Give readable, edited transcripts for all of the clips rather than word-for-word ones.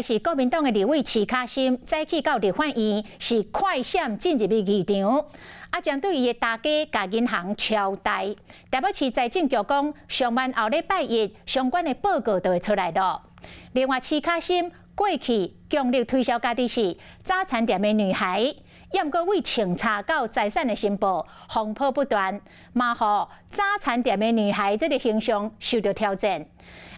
是國民黨的立委徐卡心，早起到立法院是快閃進入去議場，啊，針對伊的大家共銀行超貸，台北市財政局講，上慢後禮拜一相關的報告就會出來囉。另外，徐卡心過去強力推銷家己是早餐店的女孩，也毋過為清查到財產的申報風波不斷，嘛予早餐店的女孩這个形象受著挑戰。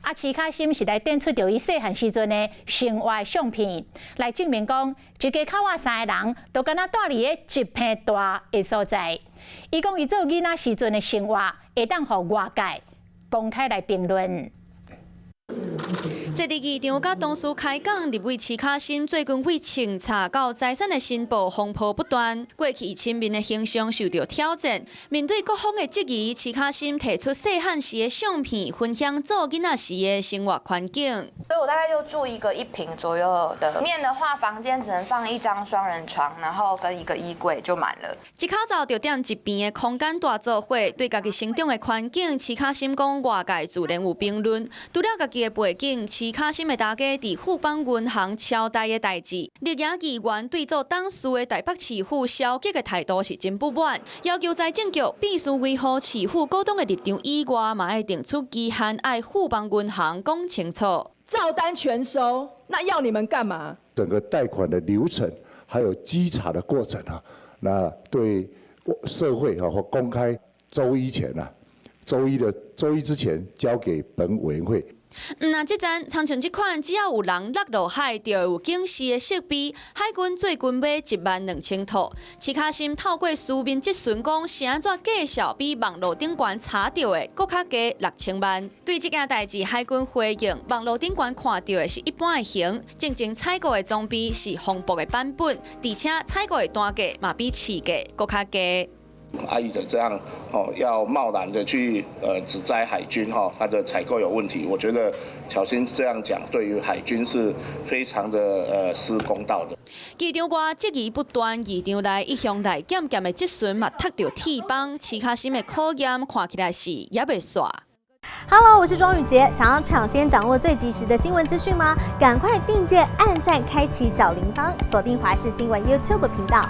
啊，徐卡心是來展出著伊細漢時陣的生活相片，來證明講，一家口仔三个人都敢若蹛佇咧一片大的所在。伊講伊做囡仔時陣的生活，會當予外界公開來評論。坐佇議場佮同事開講，立委徐卡心最近為清查到財產的申報風波不斷，過去親民的形象受著挑戰。面對各方的質疑，徐卡心提出細漢時的相片，分享做囡仔時的生活環境。所以我大概就住一個1平左右的面的話，房間只能放一張雙人床，然後跟一個衣櫃就滿了。一口罩就踮一坪的空間蹛做伙，對家己成長的環境，徐卡心講外界自然有評論。除了家己的背景，徐卡心的大家佇富邦銀行超貸的代誌，綠營議員對做董事的台北市府消極的態度是真不滿，要求財政局必須維護市府股東的立場以外，嘛愛定出期限，愛富邦銀行講清楚。照單全收，那要你們幹嘛？整個貸款的流程還有稽查的過程啊，那對社會啊或公開週一前啊，週一的週一之前交給本委員會。毋但這陣，親像這款只要有人落落海，就會有警示的設備。海軍最近買1萬2千套。徐卡心透過書面質詢講，是按怎計數比網路頂懸查著的閣較低6000萬？對這件代誌，海軍回應：網路頂懸看著的是一般的型，真正採購的裝備是防爆的版本，而且採購的單價嘛比市價閣較低。阿姨的這樣哦，要貿然的去指摘海軍哈，它的採購有問題，我覺得巧芯這樣講，對於海軍是非常的失公道的。議場外質疑不斷，議場內一向內檢檢的質詢嘛，踢著鐵板，徐卡心的考驗看起來是猶未煞。 Hello，我是莊宇傑，想要搶先掌握最及時的新聞資訊嗎？趕快訂閱、按讚、開啟小鈴鐺，鎖定華視新聞 YouTube 頻道。